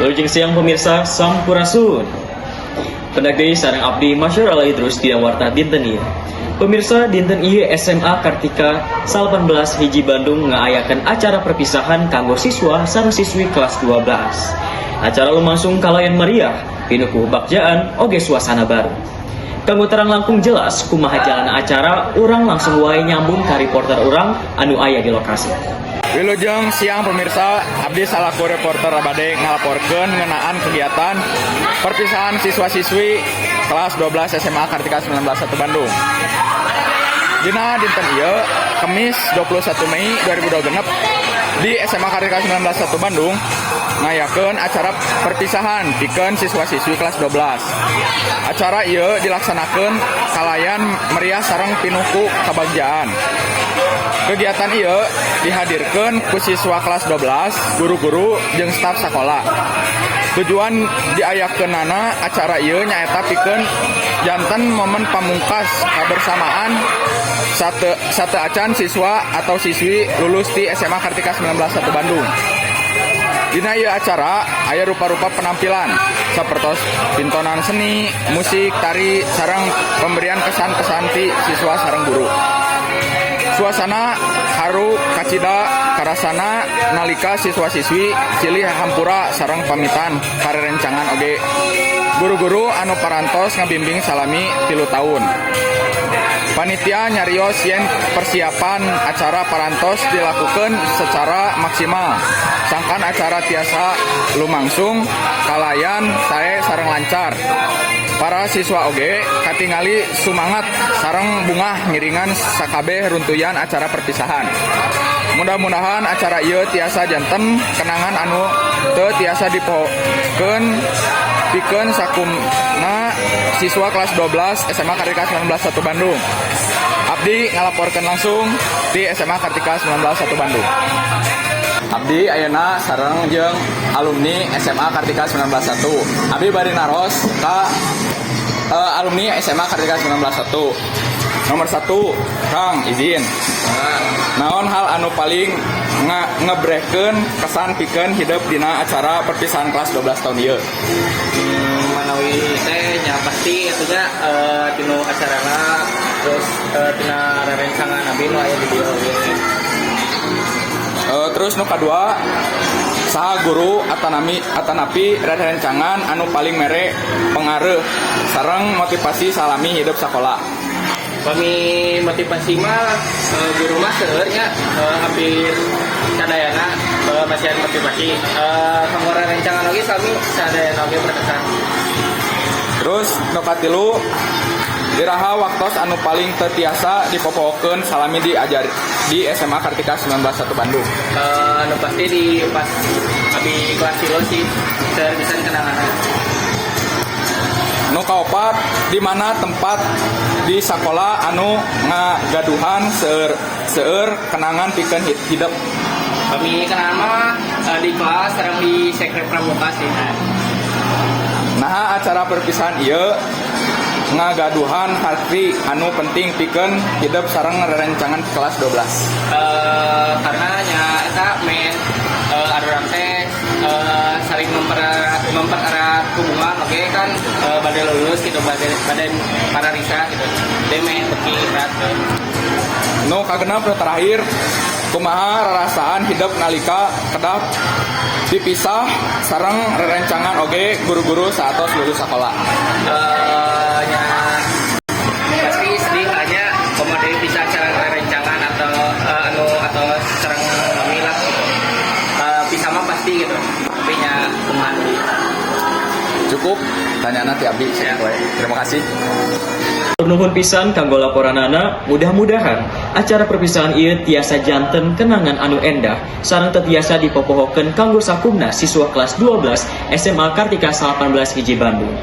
Wilujeng siang, pemirsa, sampurasun. Pendak deui sareng abdi, Masyur Ala Idrus, dina Warta dinten ieu. Pemirsa, dinten ieu SMA Kartika 18 Hiji Bandung ngaayakeun acara perpisahan kanggo siswa sareng siswi kelas 12. Acara lumangsung kalayan meriah, pinuh ku bagjaan oge suasana baru. Kanggo terang langkung jelas kumaha jalan acara, urang langsung wae nyambung ka reporter urang anu aya di lokasi. Wilujeng siang, pemirsa. Abdi salaku reporter bade ngalaporkeun ngeunaan kegiatan perpisahan siswa-siswi kelas 12 SMA Kartika 19 Bandung. Dina dinten ieu, Kemis 21 Mei 2026, di SMA Kartika 19 Bandung ngayakeun acara perpisahan pikeun siswa-siswi kelas 12. Acara ieu dilaksanakeun kalayan meriah sareng pinuh ku kabagjaan. Kegiatan ieu dihadirkan ku siswa kelas 12, guru-guru, jeung staf sekolah. Tujuan diayakeunana acara ieu nyaeta pikeun janten momen pamungkas kebersamaan sateuacan siswa atau siswi lulus di SMA Kartika 19 Bandung. Dina ieu acara aya rupa-rupa penampilan sapertos pintonan seni, musik, tari, sareng pemberian kesan-kesan ti siswa sareng guru. Suasana haru kacida karasana nalika siswa-siswi silih hampura sareng pamitan ka rerencangan oge guru-guru anu parantos ngabimbing salami 3 tahun. Panitia nyarios yen persiapan acara parantos dilakukan secara maksimal, sangkan acara tiasa lumangsung kalayan sae sareng lancar. Para siswa oge katingali sumangat sareng bungah ngiringan sakabeh runtuyan acara perpisahan. Mudah-mudahan acara ieu tiasa janten kenangan anu teu tiasa dipohokeun pikeun sakumna siswa kelas 12 SMA Kartika 19 Bandung. Abdi ngalaporkeun langsung di SMA Kartika 19 Bandung. Abdi ayeuna sareng jeung alumni SMA Kartika 19. Abdi bade naros ka alumni SMA Kartika 19. Nomor 1, Kang, izin. Naon hal anu paling ngebrehkeun kesan pikeun hidep dina acara perpisahan kelas 12 tahun ieu? Manawi teh nya pasti itu nya tinu acarana, terus tina rerencangan abi nu aya di dieu oge. Terus nu kadua, saha guru atanapi rerencangan anu paling mere pengaruh sareng motivasi salami hidep sakola? Kami motivasi mah guru mah seueur nya, hampir sadayana masihan motivasi. Kanggo rerencangan oge sami, sadayana oge berkesan. Terus nu katilu, iraha waktos anu paling teu tiasa dipopohokeun salami diajar di SMA Kartika 19 Bandung? Nu pasti di pas abi kelas 3 sih, seueur pisan kenanganna. Nu kaopat, di mana tempat di sakola anu ngagaduhan seueur seueur kenangan pikeun hidep? Kami kenangan mah di kelas sareng di sekre pramuka sih. Nah, acara perpisahan ieu ngagaduhan arti anu penting pikeun hidep sareng rerencangan kelas 12? Karena nya eta men arurang teh saling mempererat, mempererat hubungan oke kan, bade lulus gitu, bade bade pararisa gitu, dia main beki erat gitu. Nu kagenep, nu terakhir, kumaha rarasaan hidep nalika kedah dipisah sareng rerencangan oge guru-guru saatos lulus sekolah? Nya pasti sedih hanya komo deui bisa sareng rerencangan atau anu atau sareng mami lah gitu. Bisa mah pasti gitu, tapi nya kumaha deui. Cukup tanya nanti abdi. Ya. Terima kasih. Nuhun pisan kanggo laporanana, mudah-mudahan acara perpisahan ieu tiasa janten kenangan anu endah sareng teu tiasa dipopohokeun kanggo sakumna siswa kelas 12 SMA Kartika 18 Hiji Bandung.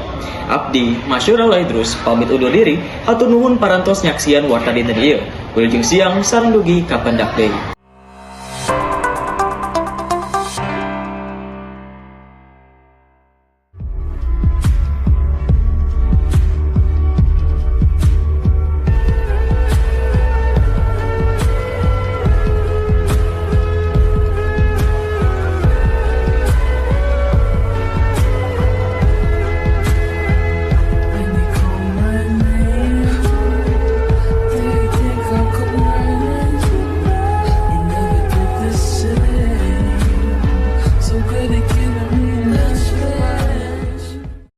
Abdi Masyur Idrus pamit undur diri, hatur nuhun parantos nyaksian Warta dinten ieu. Wilujeng siang sareng dugi ka pendak deui.